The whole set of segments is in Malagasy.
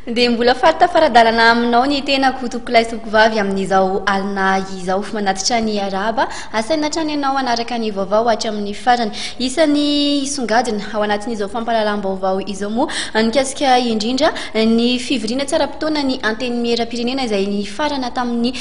Dia mbola faly tafara-dalana aminao ny tenako tompokolahy sy tompokovavy amin'izao alina izao. Manatitra ny arahaba, asaina hatrany ianao hanaraka ny vaovao hatramin'ny farany. Isan'ny hisongadina ao anatin'izao fampahalalam-baovao izao moa nikasika indrindra ny fivoriana tsy ara-potoana ny Antenimierampirenena izay nifarana tamin'ny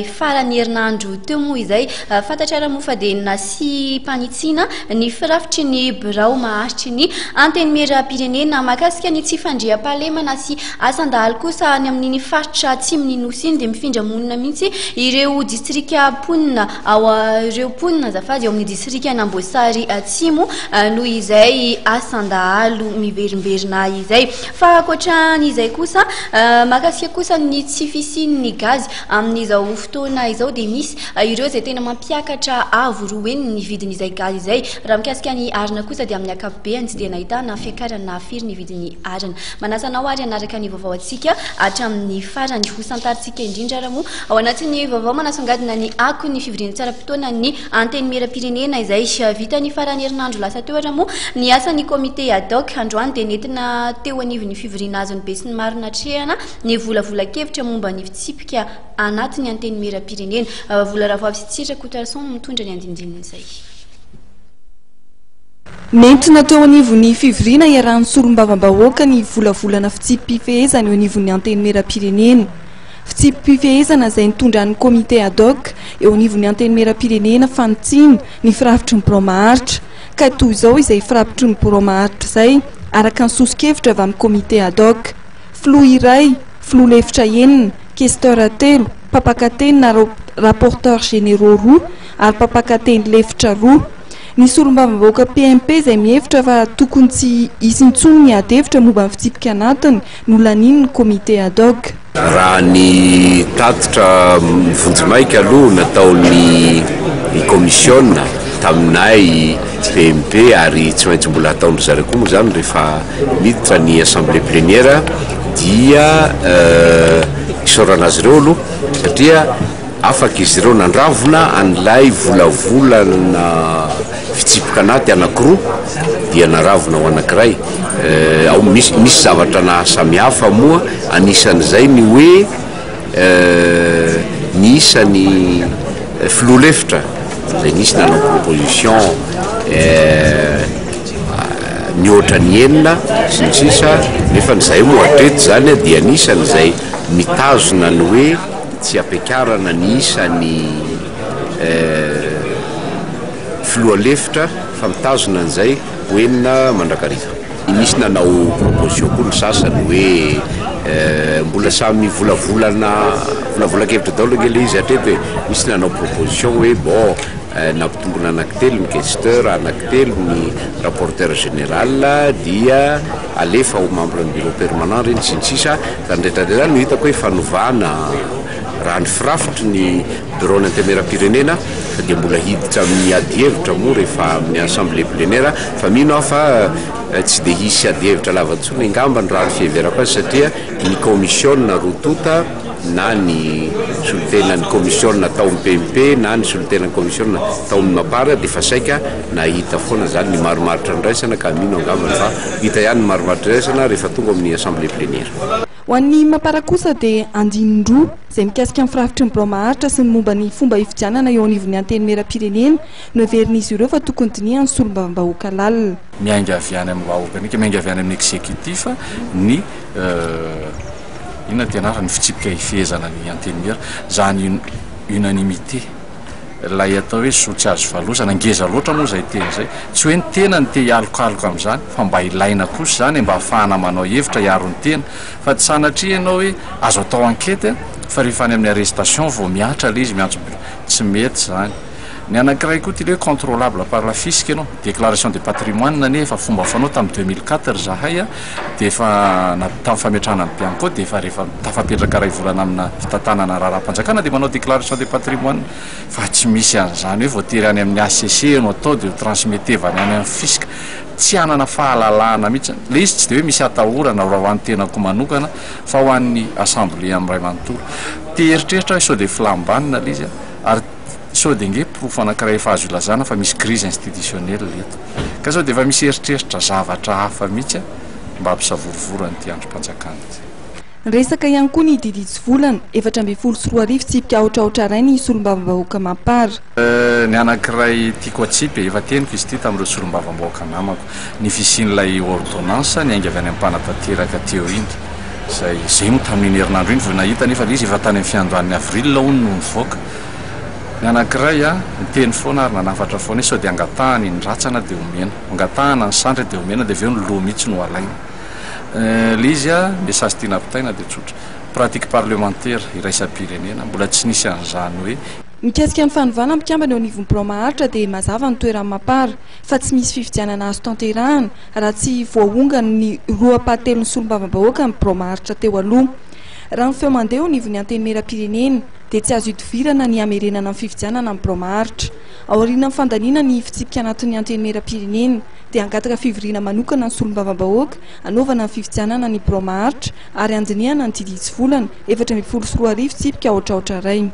faran'ny herinandro teo moa izay. Fantatra ary moa fa dia nasiam-panitsiana ny firafitry ny birao maharitry ny Antenimierampirenena mahakasika ny tsy fandriampahalemana sy asan-dahalo kosa any amin'iny faritra atsimon'ny Nosy iny dia mifindra monina mihitsy ireo distrika mponina ao ireo mponina azafady ao amin'ny distrikan'Amboasary Atsimo noho izay asan-dahalo miverimberina izay. Fa ankoatran'izay kosa mahakasika kosa ny tsy fisian'ny gazy amin'izao fotoana izao dia misy Ireo izay tena mampiakatra avo roa heny ny vidin'izay gaz izay. Raha mikasika ny arina kosa dia amin'ny ankapobeany tsy dia nahitana fiakarana firy ny vidin'ny arina. Manasa anao ary hanaraka ny vaovao antsika hatramin'ny farany. Ho santarintsika indrindra ary moa ao anatin'ny vaovao manasongadina ny akon'ny fivoriana tsy ara-potoanan'ny Antenimierampirenena izay vita ny faran'ny herinandro lasa teo ary moa ny asan'ny comité ad hoc. Androany dia nentina teo anivon'ny fivoriana azon'ny besinimaro natrehana ny volavolan-kevitra momba ny fitsipika anatin'ny Antenimierampirenena. Vola Ravoavy sy Tsira Rakotoarison no mitondra ny andindinin'izay. Nentina teo anivon'ny fivoriana iarahan'ny solombavambahoaka ny volavolana fitsipi-pifehezana eo anivon'ny Antenimierampirenena. Fitsipi-pifehezana izay nitondran'ny Comité ad hoc eo anivon'ny Antenimierampirenena fanitsiana ny firafitry ny birao maharitra. Ka toy izao izay firafitry ny birao maharitra izay araka ny soso-kevitra avy amin'ny Comité ad hoc. Filoha iray, filoha lefitra enina, questeur telo, mpampakateny na rapporteurs généraux roa ary mpampakateny lefitra roa. Ny solombavambahoaka PMP izay mihevitra fa tokony tsy hisy intsony ny ady hevitra momba ny fitsipika anatiny no lanian'ny comité ad hoc. Raha ny tatitra vonjimaika aloha nataon'ny kaomisiona taminay PMP ary tsy maintsy mbola hataon-dry zareo koa moa izany rehefa miditra ny assemblée plénière dia isaorana azy ireo aloha satria afaka izy ireo nandravona an'ilay volavolana fitsipika anaty anankiroa dia naravona ho anankiray. Ao misy misy zavatra nahasamihafa moa anisan'izay ny hoe ny isan'ny filoha lefitra izay nisy nanao proposition mihoatra ny enina sy ny sisa nefa ny zahay moa hatreto izany dia anisan'izay mitazona ny hoe tsy ampiakarana ny isan'ny filoha lefitra fa mitazona an'izay ho enina mandrakariva. Nisy nanao proposition koa ny sasany hoe mbola samy volavolana volavolan-kevitra daholo ange ilay izy hatreto e, nisy nanao proposition hoe bon nampitombona anankitelo ny questeur, anankitelo ny rapporteur général dia alefa ho membre ny bureau permanent ireny sy ny sisa, izany rehetra rehetra izany no hitako hoe fanovana raha ny firafitry ny Birao ny Antenimierampirenena fa dia mbola hiditra amin'ny adihevitra moa rehefa amin'ny assemblée plénière fa mino aho fa tsy dia hisy adihevitra lava intsony angambany raha ny fiheverako azy satria ny kaomisiona roa tonta na ny solontenan'ny kaomisiona tao amin'ny PMP na ny solontenan'ny kaomisiona tao amin'ny Mapar dia efa saika nahita foana izany ny marimaritra niraisana ka mino angambany fa hita ihany ny marimaritra iraisana rehefa tonga amin'ny assemblée plénière. Ho an'ny Mapar kosa dia andininy roa, izay mikasika ny firafitry ny birao maharitra sy ny momba ny fomba hifidianana eo anivon'ny Antenimierampirenena no heverin'izy ireo fa tokony dinihan'ny solombavambahoaka lalina. Miainga avy any amin'ny vahoaka mihitsy, miainga avy any amin'ny exécutif ny inona ty anarany, ny fitsipika hifehezana ny Antenimiera, izany unanimité. Ilay atao hoe zo tsy azo valozana, ngeza loatra moa izay teny izay. Tsy hoe ny tena no te hialokaloka amin'izany fa mba ilaina kosa izany e, mba ahafahana manao hevitra hiaro ny tena. Fa tsy sanatria ianao hoe azo atao enquête fa rehefa any amin'ny arrestation vao mihatra ilay izy miantso bureau. Tsy mety izany. Ny anankiray koa ity ilay hoe contrôlable par la fisc ianao. Déclaration de patrimoine anie efa fomba fanao tamin'ny 2004 ry zahay dia efa na tamin'ny fametrahana ny Bianco dia efa rehefa tafapetraka iray volana amina fitantanana raharaham-panjakana dia manao déclaration de patrimoine fa tsy misy an'izany hoe voatery any amin'ny HCC no atao dia ho transmettevana any amin'ny fisc. Tsy hanana fahalalahana mihitsy. Ilay izy tsy dia hoe misy atahorana raha ho an'ny tenako manokana fa ho an'ny assemblée amin'iray manontolo. Te hieritreritra aho hoe sao dia filam-banona ilay izy ary Sao dia ange porofo anankiray efa azo ilazana fa misy crise institutionnelle eto. Ka sao dia efa misy eritreritra zavatra hafa mihitsy mba hampisavorovoro an'ity andrim-panjakana ity. Niresaka ihany koa ny didy hitsivolana 2014 tsipika 6 6 ny solombavambahoaka Mapar. Ny anankiray tiako atsipy, efa teniko izy ity tamin'ireo solombavambahoaka namako, ny fisian'ilay ordonnance ny ainga avy any am-panatanteraka teo iny, zay moa tamin'iny herinandro iny vao nahita, nefa le izy efa tany amin'ny fiandohan'ny avril hono no nivoaka. Ny anankiray a niteny foana ary nanafatra foana izy sao dia angatahany ny ratsana dia omena, angatahana ny sandry dia omena, dia avy eo ny loha mihitsy no alaina. Le izy a message tiana ampitaina dia tsotra: pratique parlementaire iraisam-pirenena mbola tsy nisy an'izany hoe Mikasika ny fanovana mpikambana eo anivon'ny birao maharitra dia mazava ny toeran'ny Mapar fa tsy misy fifidianana azo tanterahana raha tsy voaongany ny roa ampahatelon'ny solombavambahoaka ny birao maharitra teo aloha. Raha ny feo mandeha eo anivon'ny antenimieram-pirenena dia tsy azo idovirana ny hamerenana ny fifidianana ny birao maharitra. Aorian'ny fandaniana ny fitsipika anatin'ny antenimieram-pirenena dia hangataka fivoriana manokana ny solombavambahoaka hanaovana ny fifidianana ny birao maharitra ary handinihana ny didy hitsivolana 2014 tsipika 6 6.